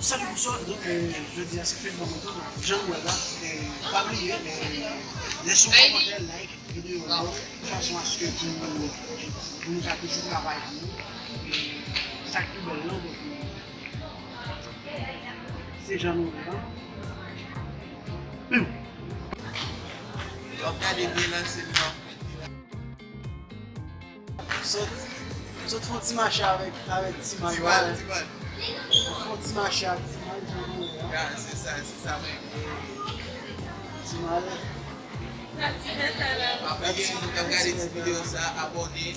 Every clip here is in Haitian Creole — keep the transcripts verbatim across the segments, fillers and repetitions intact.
Salut, bonsoir. Donk, euh, jodi a se fèt ban mwen tou. Donk, jan nou wè la, euh, pa bliye, euh, lèse yon kòmantè, like videyo yo, fason aske pou, pou nou ka toujou travay pou nou. E sa k pi bèl lan, donk, se jan nou wè lan. W ap gade byen lan, se li an fèt. Sot, sot fè yon ti mache avèk, avèk Timal. Timal, Timal. Fè yon ti mache ak Timal, jan nou wè a. Ya, se sa, se sa menm. Timal. Pa bliye, si w ap gade ti videyo sa, abòne.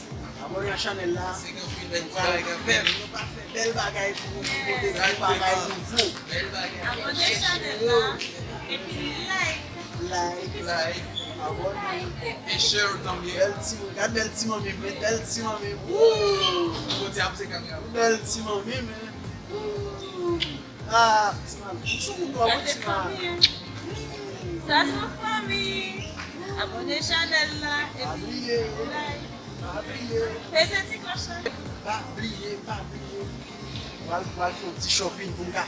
Abòne a chanèl la. Se gen anpil bèl ti bagay k ap vini. Nou pa fè bèl bagay pou nou, nou pote bèl bagay nouvo. Bèl bagay. Abòne chanèl la. Epi like. Like. Like. Abòne. E share tanbyen. Bèl ti, gad bèl ti manmi, men bèl ti manmi. Woo! Kote ap se kamera. Bèl ti manmi, men. Woo! Ah, Timal. M sou moun dwa, Timal. Sa se fanmi. Abòne chanèl la. Pa bliye. Epi like. Pa bliye. Peze ti klòch la. Pa bliye, pa bliye. Pral, pral fè yon ti shopping pou m ka.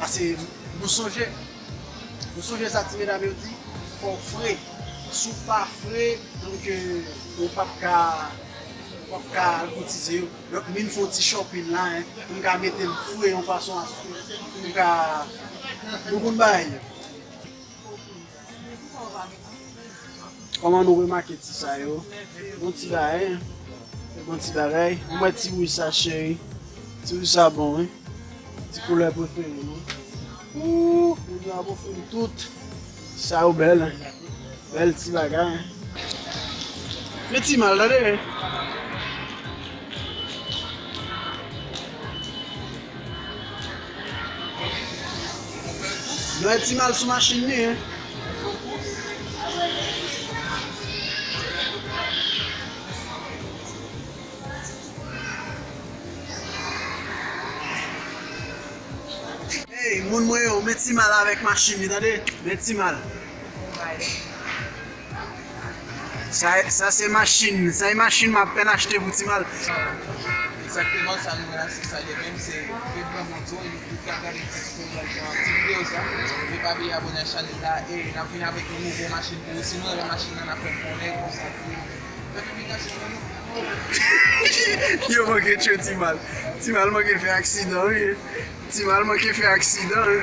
Paske nou sonje, nou sonje sa ti medam yo di, fò w fre. Si w pa fre, donk, euh, ou p ap ka, ou p ap ka al kotize yo. Donk, m vin fè yon ti shopping la, hein, pou m ka mete m fre yon fason aske pou m ka, nou konn bagay yo. Kòman nou remake ti sa yo? Bon ti bagay, hein? Bon ti bagay. Ou wè ti wouj sa, cheri? Ti wouj sa bon, wi. Ti koulè prefere nou. Ooh, moun yo ap ofri m tout. Sa yo bèl, hein? Bèl ti bagay, hein? Men Timal, tande, hein? Mwen Timal sou machin li, hein. Hey, moun mwen yo, men Timal avèk machin li, tande? Men Timal. Sa, sa se machin, sa e machin m apèn achte pou Timal. Egzakteman, sa nou wè la, se sa li menm, se fèt ban mwen tou, e nou tout ka gade ti tutorial jan ti videyo sa. Men pa bliye abòne a chanèl la, e n ap vin avèk yon nouvo machin pou ou. Si nou renmen machin nan, n ap fè konnen konsa tou. Fè piblikasyon pou nou. Yo manke tchwe Timal. Timal manke fè aksidan, wi. Timal manke fè aksidan, wi.